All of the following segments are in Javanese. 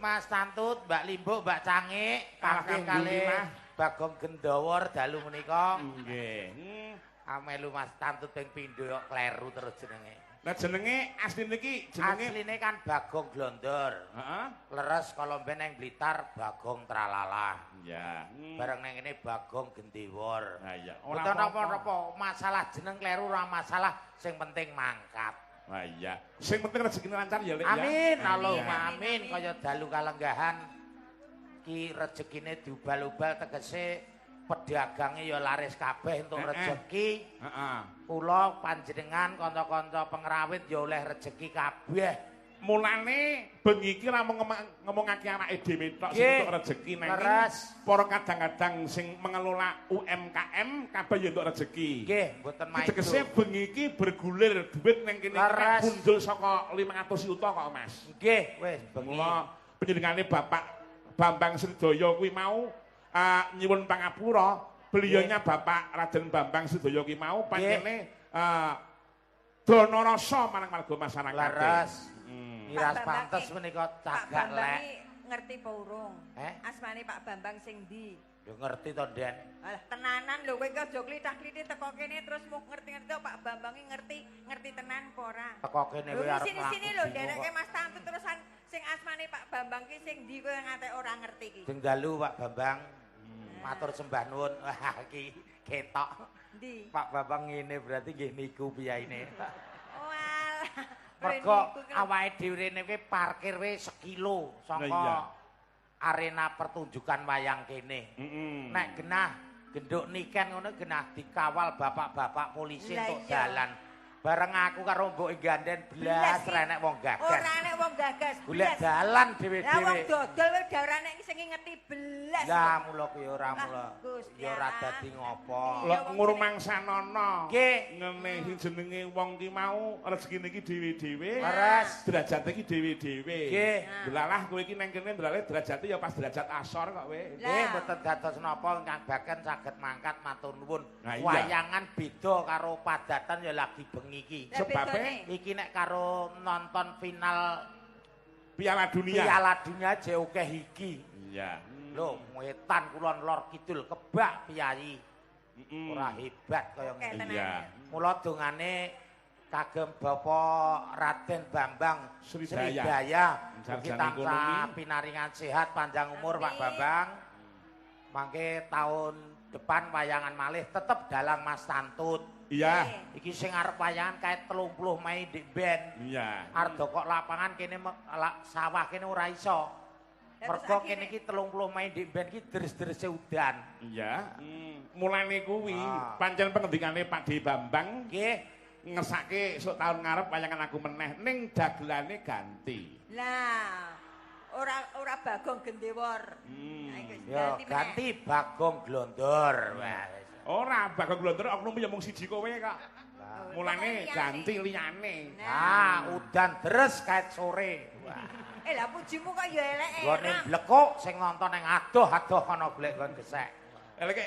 Mas Tantut, Mbak Limbuk, Mbak Cangik, panggih kalih Bagong Gendawor dalu menika. Nggih. Amelu Mas Tantut ping pindho kok kleru terus jenenge. Lah jenenge asline iki jenenge asline kan Bagong Glondor. Heeh. Leres kalau mben nang Blitar Bagong Tralala. Iya. Bareng nang kene Bagong Gendewor. Ha iya. Ora napa-napa, masalah jeneng kleru ora masalah, sing penting mangkat. Ha iya. Sing penting rezekine lancar ya, Lek ya. Amin. Allahumma amin. Kaya dalu kalenggahan ki rezekine diubal-ubal, tegese pedagange ya laris kabeh entuk rejeki. Heeh. Kula panjenengan kanca-kanca pengrawit ya oleh rejeki kabeh. Mulane bengi iki ora mung ngomongake awake dhewe tok sing entuk rejeki, nanging para kadang-kadang sing mengelola UMKM kabeh ya entuk rejeki. Nggih, mboten maido. Tegese bengi iki bergulir duit ning kene iki punjul saka 500 yuta kok, Mas. Nggih, wis bengi. Mula panjenengane Bapak Bambang Sridaya kuwi mau nyuwun pangapura, beliaunya Bapak Raden Bambang Sridaya ki mau pancene dana rasa marang warga masyarakat. Leres. Miras pantes menika cagak lek. Ngerti apa urung? Asmane Pak Bambang sing ndi? Yo ngerti to, Den. Alah tenanan lho kowe iki aja klithah-klithih teko kene terus mung ngerti-ngerti Pak Bambang iki ngerti tenan apa ora? Teko kene kowe arep sini lho ndereke Mas Tantut terusan sing asmane Pak Bambang ki sing ndi kowe ngantek ora ngerti iki. Sing dalu Pak Bambang. Matur sembah nuwun. Wah iki ketok. Ndi? Pak Bambang ngene berarti nggih niku piyaine. Walah. Mergo awake dhewe rene kuwi parkir wis sekilo saka arena pertunjukan wayang kene. Nek genah genduk niken ngono genah dikawal bapak-bapak polisi untuk jalan. Bareng aku karo mboke ganden blas ra enek wong gagas. Ora enek wong gagas. Golek dalan dhewe-dhewe. Lah wong dodol kowe ora enek sing ngingeti blas. Lah mula kuwi ora mula. Ya ora dadi ngopo. Lek ngurmangsanana. Nggih. Ngene jenenge wong ki mau rezekine iki dhewe-dhewe. Leres. Derajate iki dhewe-dhewe. Nggih. Delalah kowe iki nang kene delale derajate ya pas derajat asor kok kowe. Nggih, mboten dados napa ingkang baken saged mangkat matur nuwun. Wayangan beda karo padatan ya lagi bengi iki. Sebabe iki nek karo nonton final Piala Dunia. Piala Dunia jek akeh iki. Iya. Lho, wetan kulon lor kidul kebak piyayi. Ora hebat kaya ngene. Iya. Mula dongane kagem Bapak Raden Bambang Sridaya mugi tansah pinaringan sehat panjang umur Pak Bambang. Mangke tahun depan wayangan malih tetep dalang Mas Tantut. Iya. Iki sing arep wayangan kae 30 Mei ndek ben. Iya. Arep kok lapangan kene sawah kene ora iso. Mergo kene iki 30 Mei ndek ben iki deres-derese udan. Iya. Mulane kuwi pancen pengendikane Pak D Bambang nggih ngesake sok taun ngarep wayangan aku meneh ning dagelane ganti. Lah ora Bagong Gendewor. Ya ganti Bagong Glondor. Wah. Ora Bagong Glondor oknum ya mung siji kowe kok. Mulane ganti liyane. Ah, udan deres kaet sore. Wah. Lah pujimu kok ya eleke. Gone blekuk sing nonton nang adoh-adoh ana golek nggon gesek. Eleke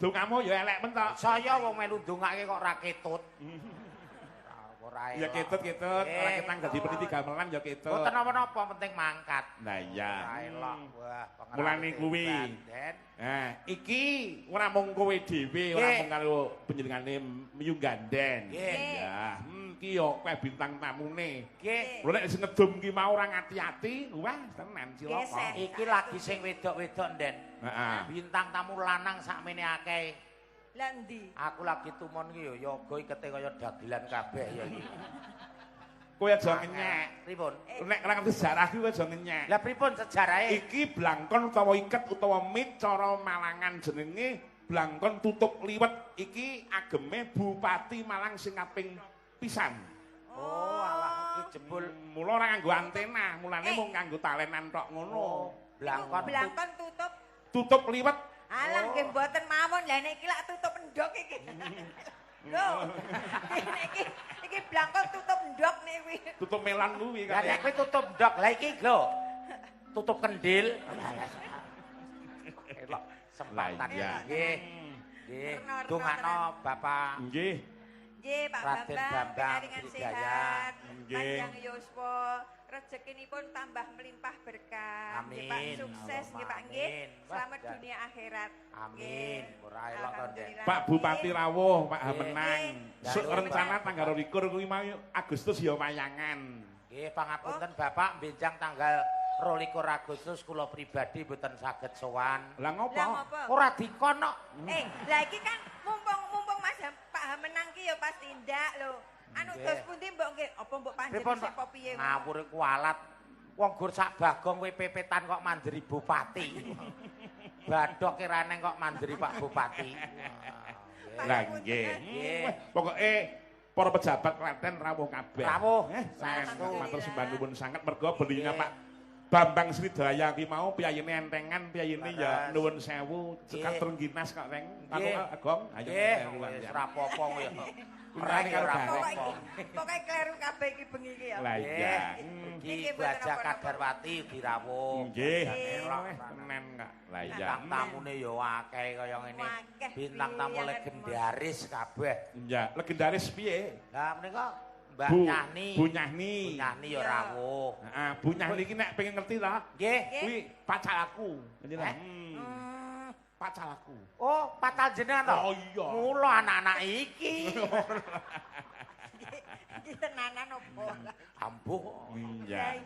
dongamu ya elek men to. Saya wong melu ndongake kok ora ketut. Ora Ya ketut-ketut, ora ketang dadi peniti gamelan ya ketut. Mboten napa-napa penting mangkat. Lah iya. Ora elok. Wah, mulane kuwi. Nah, iki ora mung kowe dhewe, ora mung karo panjenengane Miyu Ganden. Ya, iki yo kowe bintang tamune. Nggih. Lho nek sing ngedum ki mau ora ngati-ati, wah tenan cilaka. Iki lagi sing wedok-wedok, Nden. Heeh. Bintang tamu lanang sakmene akeh. Lah endi? Aku lagi tumon ki yo yoga ikete kaya dagelan kabeh ya iki. Kowe aja ngenyek. Pripun? Nek ora ngerti sejarah kuwi aja ngenyek. Lah pripun sejarahe? Iki blangkon utawa iket utawa mit cara Malangan jenenge blangkon tutup liwet. Iki ageme Bupati Malang sing kaping pisan. Oh, alah iki jebul mula ora nganggo antena, mulane mung nganggo talenan tok ngono. Blangkon tutup tutup liwet. Alah nggih mboten mawon. Lah nek iki lak tutup endhok iki. Lho. Nek iki blangkon tutup endhok nek kuwi. Tutup melan kuwi. Lah nek kuwi tutup endhok. Lah iki lho. Tutup kendil. Elok sempatan. Nggih. Nggih. Dongakno Bapak. Nggih. Nggih, Pak Raden Bambang, Bambang pinaringan Sridaya. sehat, Nggih. panjang yuswa, Rezekinipun tambah melimpah berkah. Amin. Nggih Pak, sukses nggih Pak nggih. Selamat dunia akhirat. Amin. Ora elok to, Ndek. Pak Bupati rawuh, Pak Hamenang. Nggih. Rencana tanggal 22 kuwi mau Agustus ya wayangan. Nggih, pangapunten Bapak, benjang tanggal 22 Agustus kula pribadi mboten saged sowan. Lah ngopo? Ora dikon kok. Lah iki kan mumpung Mas Pak Hamenang ki ya pas tindak lho. Anu dos pundi mbok nggih? Apa mbok panjenengan sik apa piye? Ngawur kualat. Wong gur sak bagong kowe pepetan kok mandiri bupati. Badhok kirane kok mandiri Pak Bupati. Lah nggih. Pokoke para pejabat Klaten rawuh kabeh. Rawuh. Saestu matur sembah nuwun sanget mergo belinya Pak Bambang Sridaya ki mau piyayine entengan, piyayine ya nuwun sewu, sekat trengginas kok Reng. Aku Agong, ayo wis ora apa-apa kowe ya. Ora apa-apa. Pokoke kleru kabeh iki bengi iki ya. Lah iya. Iki Bu Haja Kadarwati ugi rawuh. Nggih. Tenan kok. Lah iya. Bintang tamune ya akeh kaya ngene. Bintang tamu legendaris kabeh. Iya, legendaris piye? Lah menika Mbak Nyahni. Bu Nyahni. Bu Nyahni ya rawuh. Heeh, Bu Nyahni iki nek pengen ngerti ta? Nggih. Kuwi pacalaku. Pacalaku. Oh, pacal jenengan to? Oh iya. Mula anak-anak iki. Iki tenanan opo? Ampuh. Iya.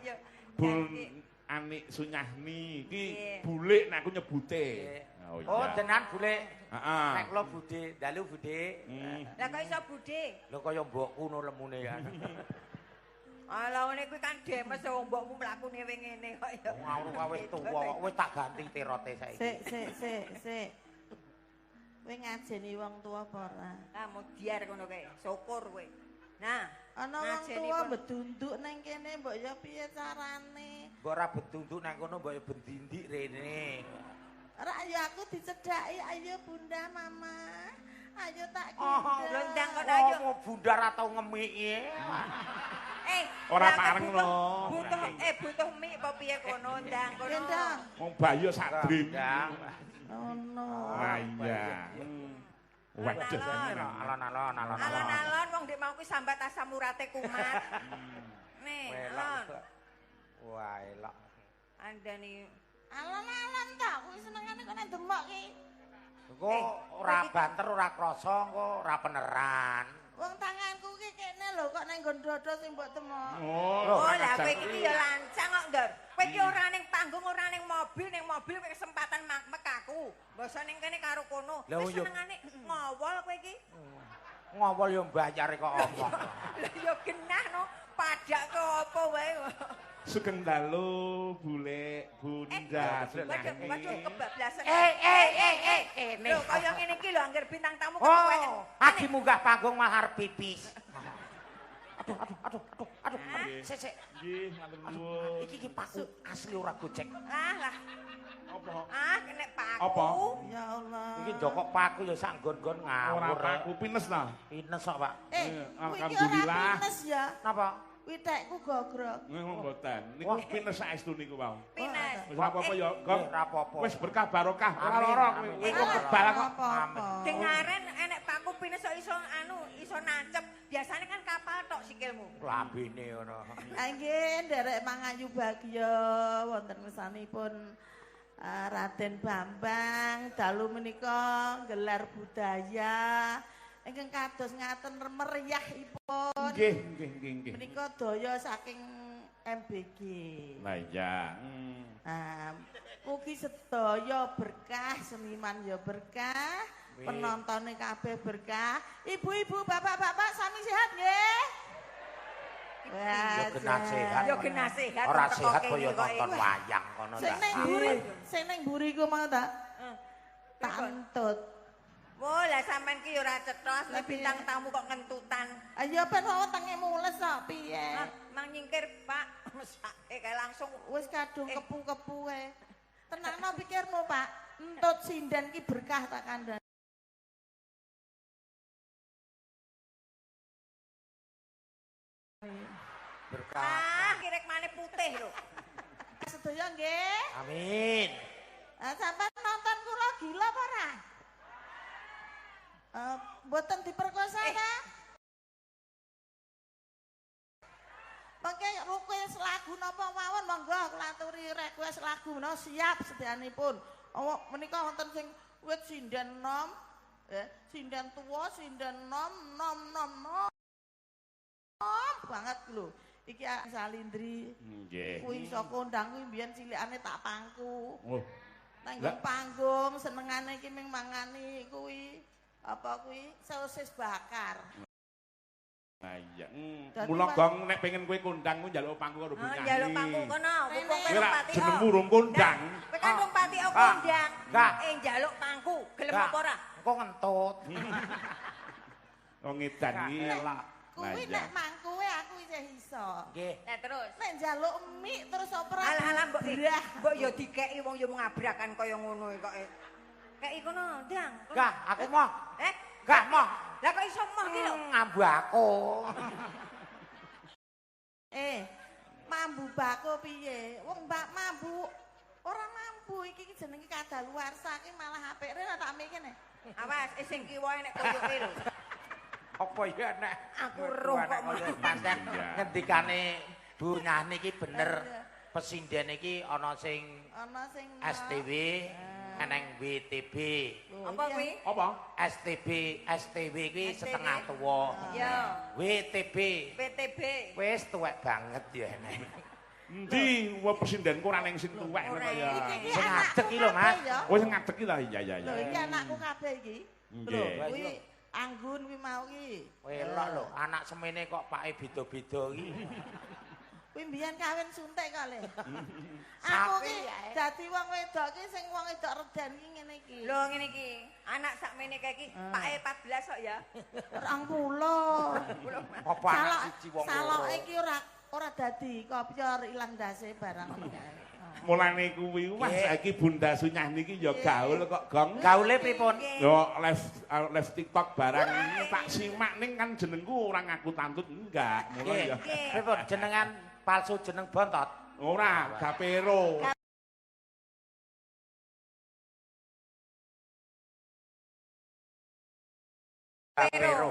Bu Anik Sunyahni iki bulik nek aku nyebute. Oh, iya. Jenengan bulik. Heeh. Nek kula bude, dalu bude. Lah kok iso bude? Lho kaya mbokku no lemune ya. Ala ngene kuwi kan demes wong mbokmu mlakune ngene kok ya. Ngawur wis tuwa kok wis tak ganti terote saiki. Sik sik sik sik. Kowe ngajeni wong tuwa apa ora? Ah modiar ngono kae. Syukur kowe. Nah, ana wong tuwa bedunduk nang kene mbok ya piye carane? Mbok ora bedunduk nang kono mbok ya bendindik rene. Ora ayo aku dicedhaki, ayo Bunda Mama. Ayo tak gendong. Lho ndang kono ayo. Oh, Bunda ra tau ngemiki. Ora pareng lho. Butuh butuh mie apa piye kono ndang kono. Wong bayo sak dream. Ono. Lah iya. Waduh. Alon-alon alon-alon. Alon-alon wong ndek mau kuwi sambat asam urate kumat. Nih, alon. Wah, elok. Andani alon-alon ta kuwi senengane kok nek demok ki. Engko ora banter ora krasa engko ora peneran. Wong tanganku ki kene lho kok nang nggon dodo sing mbok temok. Oh, lah kowe iki ya lancang kok, Ndor. Kowe iki ora ning panggung, ora ning mobil, kowe kesempatan makmek aku. Basa ning kene karo kono. Wis senengane ngowol kowe iki. Ngowol ya mbayar kok omong. Lah ya genah no, padak ke apa wae. Sugeng dalu Bulek Bunda. Waduh kebablasan. Lho kaya ngene iki lho angger bintang tamu ketuwek. Oh, agi munggah panggung mahar pipis. Aduh. Sik sik. Nggih, matur nuwun. Iki ki paku asli ora gojek. Ah lah. Apa? Ah, kena paku. Apa? Ya Allah. Iki jokok paku ya sak nggon-nggon ngawur. Ora paku pines ta? Pines kok, Pak. Alhamdulillah. Pines ya. Napa? Witekku gogrok. Nggih mboten. Niku pines saestu niku wau. Pines. Wis ora apa-apa ya, Gong. Ora apa-apa. Wis berkah barokah. Ora lara kowe. Kowe kok kebal kok. Dengaren enek paku pines kok iso anu, iso nancep. Biasane kan kapal tok sikilmu. Lambene ngono. Ah nggih, nderek mangayu bagya wonten ngersanipun Raden Bambang dalu menika gelar budaya ingkang kados ngaten meriahipun. Nggih, nggih, nggih, nggih. Menika daya saking MBG. Lah iya. Nah, mugi sedaya berkah, seniman ya berkah, penontone kabeh berkah. Ibu-ibu, bapak-bapak sami sehat nggih? Ya genah sehat. Ya genah sehat. Ora sehat kaya nonton wayang kono ta. Sing ning mburi, sing ning mburi ku mau ta. Tak entut. Wah, lah sampean ki ya ora cetha, asli bintang tamu kok ngentutan. Ayo ben wetenge mules kok piye? Mang nyingkir, Pak. Mesake kae langsung wis kadung kepu-kepu kae. Tenangno pikirmu, Pak. Entut sinden ki berkah tak kandhani. Berkah. Ah, kirek mane putih lho. Sedaya nggih. Amin. Sampean nonton kula gila apa ora? Mboten diperkosa ta? Mengke request lagu napa mawon monggo kula aturi request lagu menawa siap sedayanipun. Oh, menika wonten sing wit sinden nom, sinden tuwa, sinden nom, nom nom nom banget lho. Iki Salindri. Nggih. Kuwi iso kondang kuwi mbiyen cilikane tak pangku. Oh. Nang panggung senengane iki ming mangani kuwi apa kuwi sosis bakar. Lah iya. Mula gong nek pengen kowe kondang ku njaluk pangku karo Bu Nyahni. Njaluk pangku kono, mumpung kowe rung pati. Jenengmu rung kondang. Kowe kan rung pati kondang. Njaluk pangku, gelem apa ora? Engko ngentut. Wong edan iki. Kuwi nek mangkuwe aku isih iso. Nggih. Lah terus nek njaluk mie terus ora. Alah alah mbok mbok ya dikeki wong ya ngabrakan kaya ngono kok. Keki kono, Ndang. Gah, aku moh. Gah moh. Lah kok iso moh ki lho? Ngambu aku. Mambu bako piye? Wong mbak mambu ora mambu iki jenenge kadaluwarsa iki malah apik rene tak mikir. Awas sing kiwa nek koyoke lho. Apa ya nek aku roh kok pancen ngendikane Bu Nyahni iki bener. Pesinden iki ana sing STW, eneng WTB. Apa kuwi? Apa? STB, STW kuwi setengah tuwa. Iya. WTB. WTB. Wis tuwek banget ya eneng. Endi wong pesindenku ora neng sing tuwek ngono ya. Sing ngadeg iki lho, Mas. Oh sing ngadeg iki lho. Iya iya iya. Lho iki anakku kabeh iki. Lho kuwi Anggun kuwi mau iki. Welok lho, anak semene kok pake beda-beda iki. Kuwi mbiyen kawin suntik kok le. Aku ki dadi wong wedok ki sing wong wedok reden ki ngene iki. Lho ngene iki, anak sakmene kae iki pake 14 kok ya. 20. Apa anak siji wong loro. Saloke iki ora dadi kopyor ilang ndase barang. Mulane kuwi wah saiki Bunda Sunyah niki ya gaul kok gong. Gaule pripun? Yo live TikTok barang tak simak ning kan jenengku ora ngaku tantut enggak. Mula ya. Pripun jenengan palsu jeneng bontot? Ora, gapero. Gapero.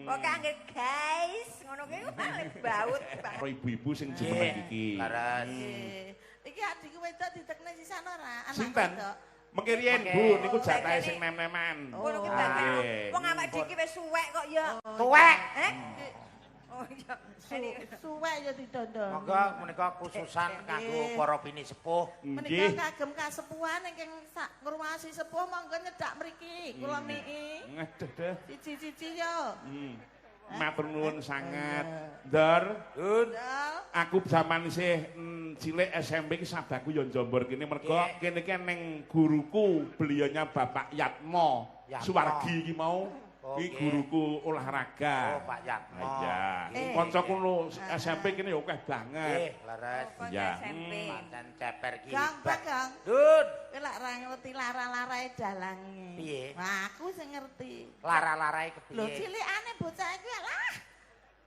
Pokoke anggere guys ngono kuwi paling baut banget. Ibu-ibu sing jumeneng iki. Leres. Iki adikku wedok ditekne sisan ora? Anak wedok. Mengke riyen Bu niku jatahe sing nem-neman. Ngono ki bapak. Wong awake dhewe wis suwek kok ya. Tuwek. Oh iya. Suwek ya didondoni. Monggo menika khususan kanggo para pini sepuh. Menika kagem kasepuhan ingkang sak ngruwasi sepuh monggo nyedak mriki kula niki. Aduh deh. Siji-siji yo. Matur nuwun sanget. Ndor, aku jaman isih cilik SMP iki sabaku ya njombor kene mergo kene iki ning guruku, beliaunya Bapak Yatmo Suwargi iki mau. Iki guruku olahraga. Oh, Pak Yatmo. Iya. Kancaku SMP kene ya akeh banget. Nggih, leres. Iya. Pancen ceper iki. Gang, Gang. Dun. Kowe lak ra ngerti lara-larae dalange. Piye? Wah, aku sing ngerti. Lara-larae kepiye? Lho cilikane bocah iki alah.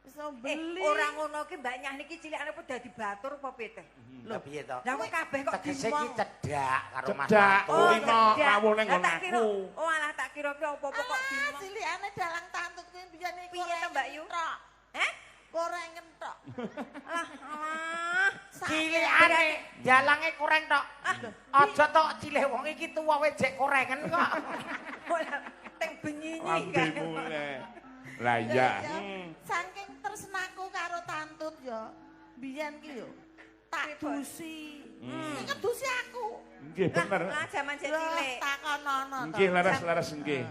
Wis beli. Ora ngono ki Mbak Nyah niki cilikane apa dadi batur apa piye teh? Lho piye to? Lah kowe kabeh kok tegese iki cedhak karo Mas. Cedhak, kulino rawuh ning nggon aku. Oh alah tak kira ki apa-apa kok dimong. Cilikane dalang tantut kuwi biyen iku. Piye to Mbak Yu? Heh? Koreng entok. Alah alah. Cilikane dalange koreng tok. Aja tok cilih wong iki tuwa wis jek korengen kok. Teng benyinyi kan. Lah iya. Saking tresnaku karo tantut ya, biyen ki yo tak dusi. Sing ngedusi aku. Nggih bener. Lah jaman sik cilik. Takonono to. Nggih leres-leres nggih.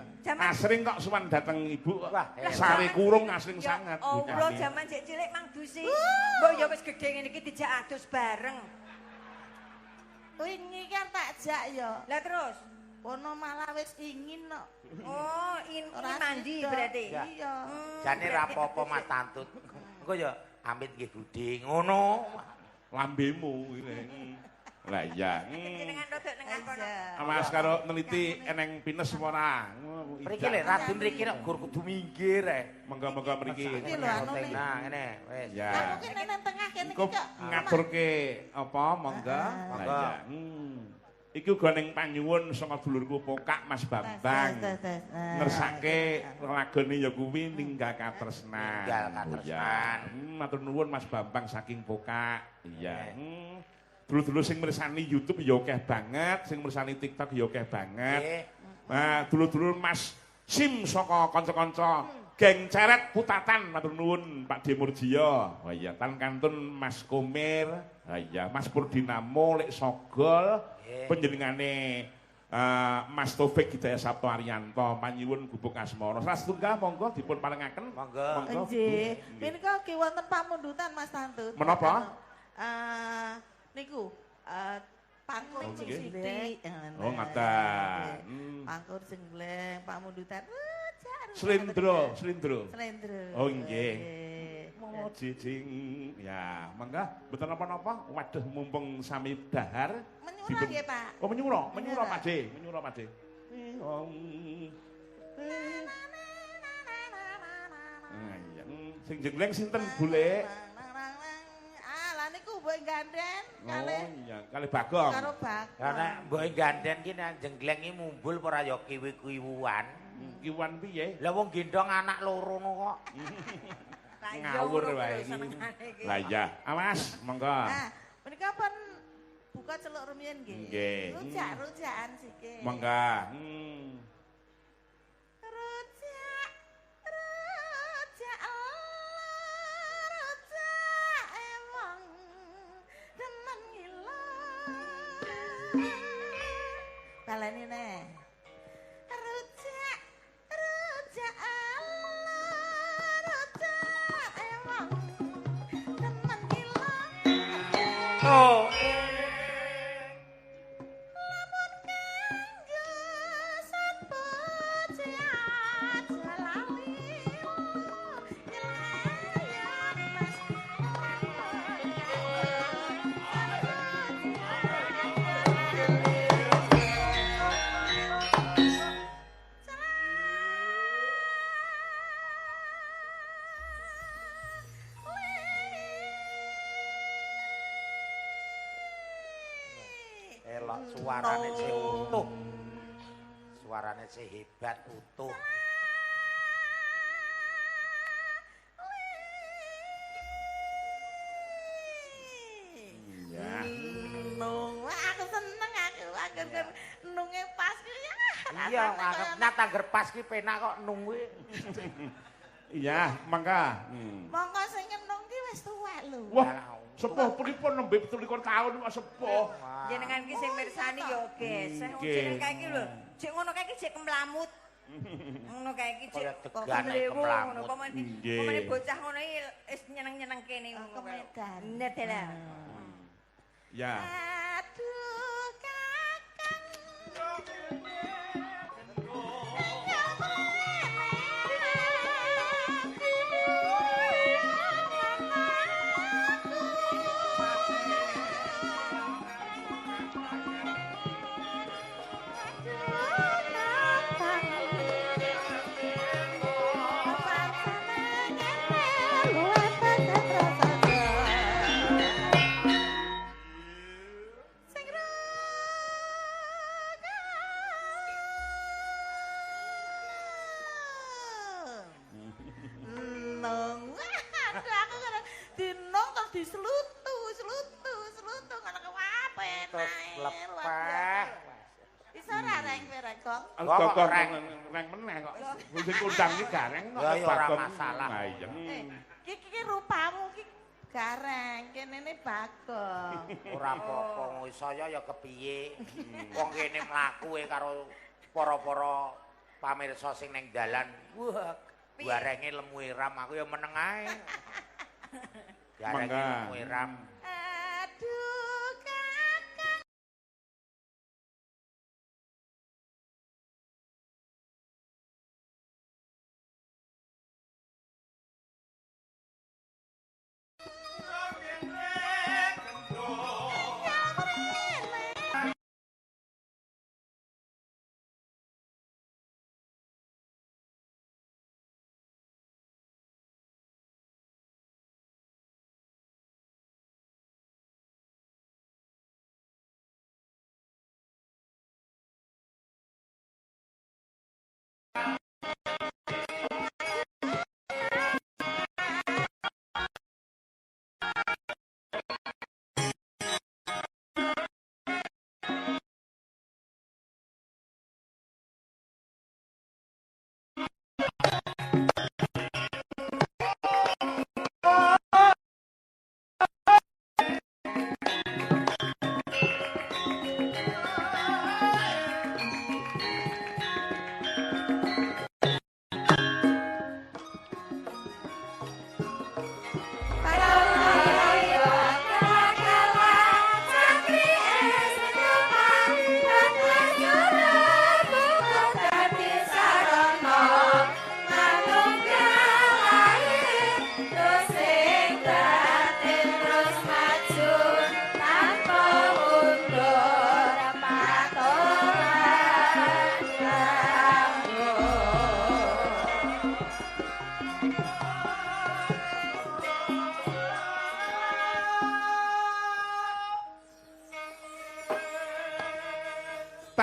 Asring kok suwan dateng ibu kok. Sare kurung asring sangat. Allah jaman sik cilik mang dusi. Mbok ya wis gedhe ngene iki dijak adus bareng. Wingi kan tak jak ya. Lah terus kono malah wis ingin kok. Oh, ingin mandi berarti. Iya. Jane ra apa-apa Mas Tantut. Engko ya amit nggih Budi ngono. Lambemu ngene. Lah iya. Jenengan rodok nengah kono. Awas karo neliti eneng pines apa ora. Mriki lho radu mriki nek gur kudu minggir ae. Monggo-monggo mriki. Nah, ngene wis. Aku ki nang tengah kene iki kok ngaturke apa monggo. Monggo. Iki uga ning panyuwun saka dulurku Pokak Mas Bambang. Ngersake lagone ya kuwi Ninggal Katresnan. Ninggal Katresnan. Matur nuwun Mas Bambang saking Pokak. Iya. Dulur-dulur sing mirsani YouTube ya akeh banget, sing mirsani TikTok ya akeh banget. Nah, dulur-dulur Mas Sim saka kanca-kanca geng Ceret Putatan matur nuwun Pak Demurjiya. Oh iya, tan kantun Mas Komir, oh iya, Mas Purdinamo Lek Sogol, panjenengane Mas Taufik Hidayat Sabto Arianto panyuwun Gubuk Asmara. Salah setunggal monggo dipun parengaken. Monggo. Nggih. Menika ki wonten pamundutan Mas Tantut. Menapa? Niku pangkur sithik. Oh ngaten. Pangkur jenggleng pamundutan. Slendro, slendro. Slendro. Oh nggih. Mo jijing. Ya, mangga mboten napa-napa. Waduh mumpung sami dahar. Menyura nggih, Pak. Oh menyura, menyura Pak De, menyura Pak De. Iya. Sing jengleng sinten Bulek? Ah, lha niku mboke ganden kalih. Oh iya, kalih Bagong. Karo Bagong. Lah nek mboke ganden ki nek jengleng ki mumbul apa ora ya kiwi-kiwuan. Kiwan piye? Lah wong gendong anak loro ngono kok. Ngawur wae iki. Lah iya, awas monggo. Nah, menika pun buka celuk rumiyin nggih. Rujak-rujakan sike. Monggo. Rujak, rujak rujak wong demen ngilo. Baleni neh. Rujak, rujak rujak wong demen ngilo. Oh. Lamun kanggo sanpo aja lali nyelayan Mas. Elok suarane sing utuh. Suarane sing hebat utuh. Iya. Nung, aku seneng aku angger nunge pas kuwi ya. Iya, nah tangger pas ki penak kok nung kuwi. Iya, mangga. Monggo sing nung ki wis tuwek lho. Wah, sepuh pripun nembe 27 taun kok sepuh. Jenengan ki sing mirsani ya geseh. Wong jeneng kae iki lho, jek ngono kae iki jek kemlamut. Ngono kae iki jek kaya degane kemlamut. Pamane bocah ngono iki wis nyeneng-nyeneng kene ngono kae. Kemedan. Nedela. Ya. Aduh, Kakang. Dislutu, slutu, slutu ngono ku wae Terus lepeh. Iso ora reng kowe reng kok? Kok reng reng meneh kok. Sing kondang iki gareng kok. Ya ora masalah. Ha iya. Iki iki rupamu iki gareng, kenene Bagong. Ora apa-apa, saya ya kepiye. Wong kene mlaku e karo para-para pamirsa sing ning dalan. Wah, garenge lemu ram aku ya meneng ae. Garenge lemu ram.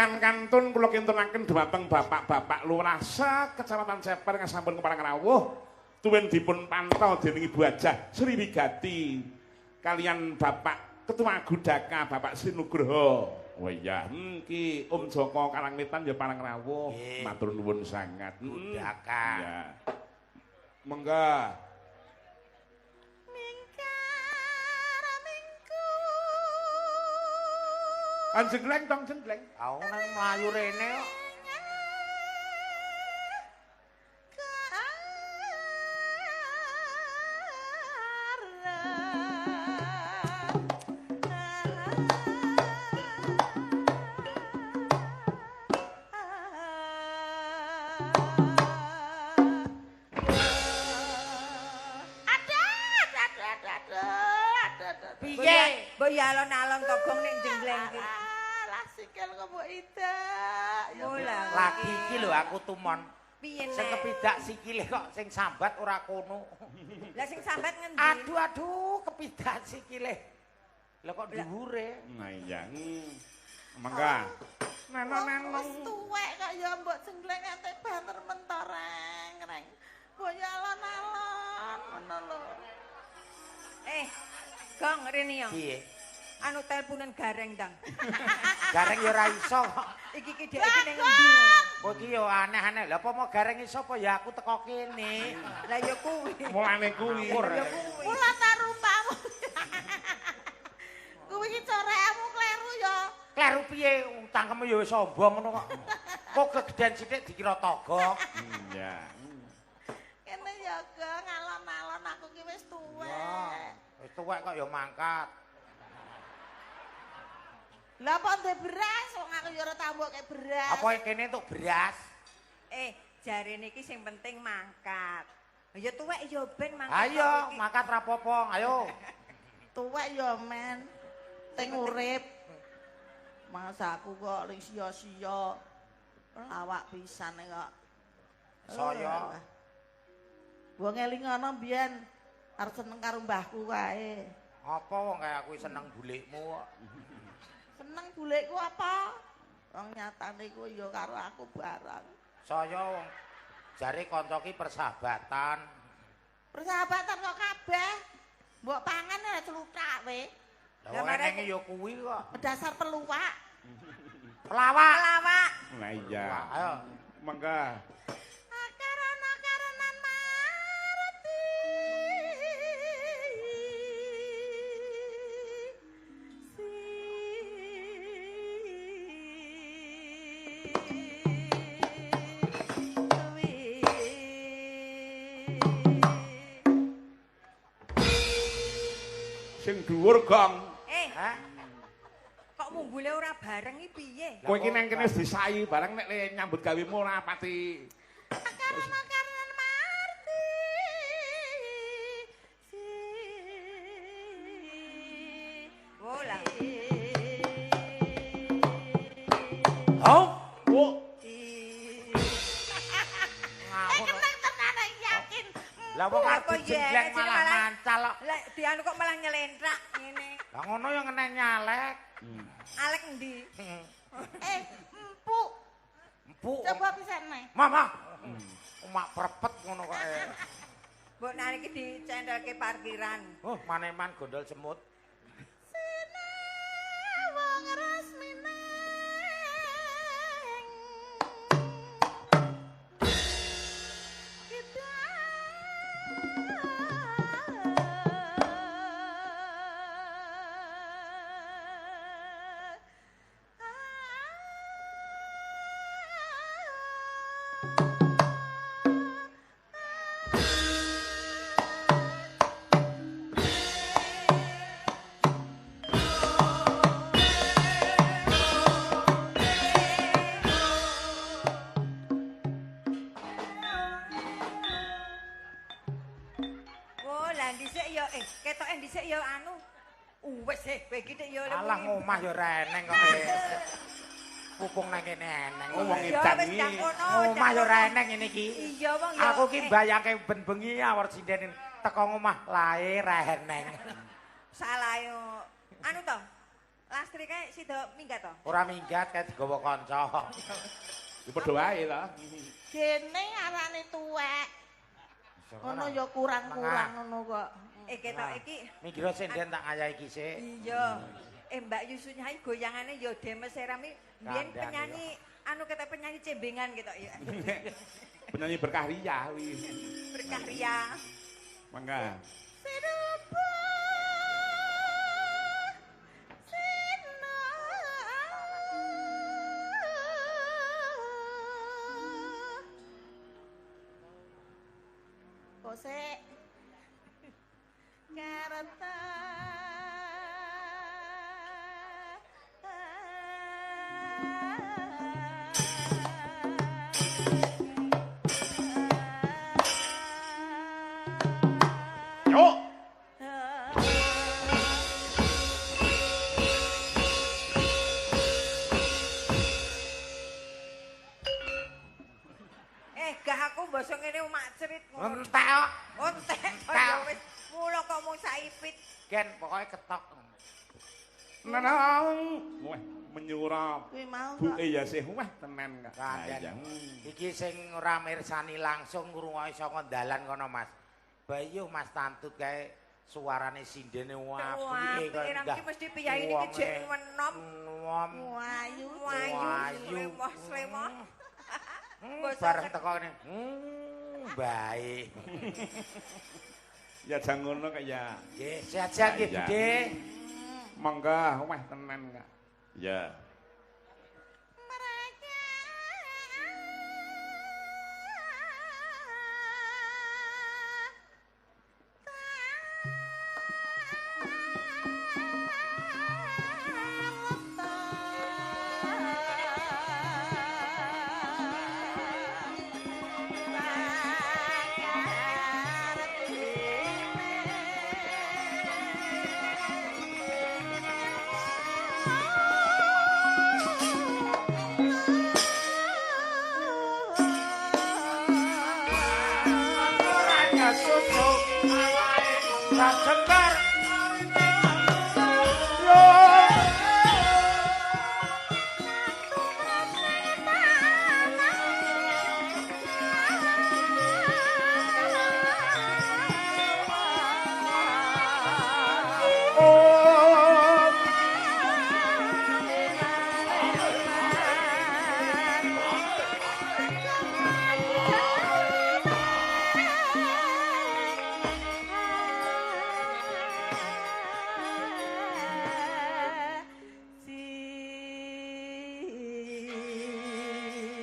Sambutan kantun kula kintunaken dhumateng bapak-bapak lurah se-Kecamatan Ceper ingkang sampun kepareng rawuh tuwin dipun pantau dening Ibu Hajah Sri Wigati kalian Bapak Ketua Gudaka Bapak Sri Nugroho. Oh iya, ki Om Joko Karangwetan ya parang rawuh. Matur nuwun sangat. Gudaka. Iya. Monggo. Mingkar mingku. Anjengleng tong jengleng. Aku nang mlayu rene kok. Piye? Mbok ya alon-alon to gong nek jengleng ki. Lah sikil kok mbok idak. Lagi iki lho aku tumon. Piye nek? Sing kepidak sikile kok sing sambat ora kono. Lah sing sambat ngendi? Aduh aduh kepidak sikile. Lah kok dhuwure? Nah iya. Mangga. Neno-neno. Wis tuwek kok ya mbok jengleng ate banter mentoreng reng. Mbok ya alon-alon ngono lho. Gong rene yo. Piye? Anu teleponan Gareng ndang. Gareng ya ora iso kok. Iki ki dhek iki ning endi? Kowe iki yo aneh-aneh. Lah apa mau Gareng iso apa ya aku teko kene. Lah ya kuwi. Mulane kuwi. Ya kuwi. Mula ta rupamu. Kuwi iki corekmu kleru ya. Kleru piye? Cangkemmu ya wis sombong ngono kok. Kok kegedean sithik dikira togok. Iya. Kene ya Gong alon-alon aku ki wis tuwek. Wis tuwek kok ya mangkat. Lah apa ndek beras wong aku ya ora tau mboke beras. Apa kene entuk beras? Jarene iki sing penting mangkat. Ya tuwek ya ben mangkat. Ayo, mangkat rapopo, ayo. Tuwek ya men. Ting urip. Masa aku kok ning sia-sia. Lawak pisan kok. Saya. Wong eling ana mbiyen arep seneng karo mbahku kae. Apa wong kaya aku seneng bulikmu kok. Seneng bulikku apa? Wong nyatane ku ya karo aku barang. Saya wong jare kanca ki persahabatan. Persahabatan kok kabeh. Mbok pangan ora cluthak we. Lah wong enenge ya kuwi kok. Dasar peluwak. Pelawak. Pelawak. Lah iya. Ayo, mangga. Karana-karanan marti. Sing dhuwur gong. Hah? Kok munggule ora bareng iki piye? Kowe iki nang kene wis disayi bareng nek nyambut gawemu ora pati. Karana-karanan marti. Wola. Hau. Oh, Kena tenan yakin. Lah wong Lah arep kok dijengleng iya, malah mancal kok. Lah dianu kok malah nyelentrak ngene. Lah ngono ya ngene nyalek. Alek endi? Empuk. Empuk. Coba pisan neh. Mama. Mak prepet ngono kok. Mbok nek iki dicentelke parkiran. Oh, maneman gondol semut. Wong resmine. Ketoke dhisik ya anu. Wis kowe iki dik ya Alah ngomah ya ora eneng kok. Pupung nang kene eneng. Oh, wong edan iki. Ngomah ya ora eneng ngene iki. Iya wong ya. Aku ki mbayangke ben bengi awor sinden teko ngomah lae ra eneng. Salah yo. Anu to. Lastri kae sida minggat to? Ora minggat kae digawa kanca. Ya padha wae ta. Gene arane tuwek. Ngono ya kurang-kurang ngono kok. Ketok iki Minggir sinden tak ngayahi iki sik. Iya. Mbak Yusunya iki goyangane ya demes serami biyen penyanyi anu ketok penyanyi cembengan ketok ya. Penyanyi berkah ria kuwi. Berkah ria. Mangga. Sirupa sina. Kosek kareta Yo. Gah aku mbasa ngene mak cerit ngono. Entek kok. Entek ya wis. Mula kok mung saipit. Gen pokoke ketok. Nenang. Wah, menyura. Kuwi mau kok. Buke ya sih wah tenan kok. Kandhan. Iki sing ora mirsani langsung ngrungoki saka dalan kono Mas. Bayu Mas Tantut kae suarane sindene apike kaya ndah. Iki mesti piyayi niki jek wenom. Wayu, wayu, slemoh-slemoh. Bareng teko ngene. Baik. Ya jan ngono kaya. Nggih, sehat-sehat nggih, Bude. Monggo, wah tenan kok. Ya.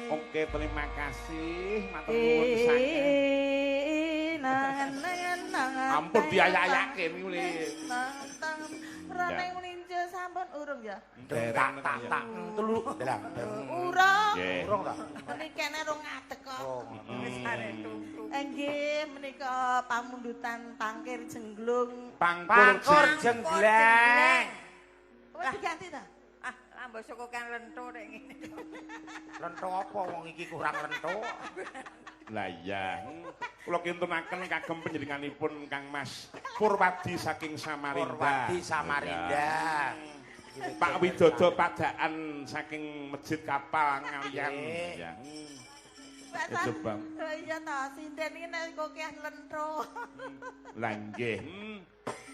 Oke, terima kasih. Matur nuwun sanget. Ampun diayak-ayake niku lho. Rene mlinjo sampun urung ya. Tak tak tak telu. Urung. Urung ta. Meniki kene rung ngadeg kok. Wis arep tutu. Nggih, menika pamundutan Pangkir Jengglung. Pangkur Jenggleng. Wis diganti ta? Ah, lambok soko kan lento rek ngene. Lento apa wong iki kurang lento? Lah iya. Kula kintunaken kagem panjenenganipun Kang Mas Purwadi saking Samarinda. Purwadi Samarinda. Pak Widodo Padaan saking Masjid Kapal Ngaliyan. Ya. Coba. Iya ta, sinden iki nek kokean lento. Lah nggih.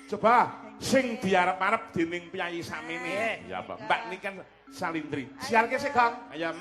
Coba sing diarep-arep dening piyayi samene. Ya, Mbak. Mbak niki kan Salindri. Siarke sik, Kang. Ya.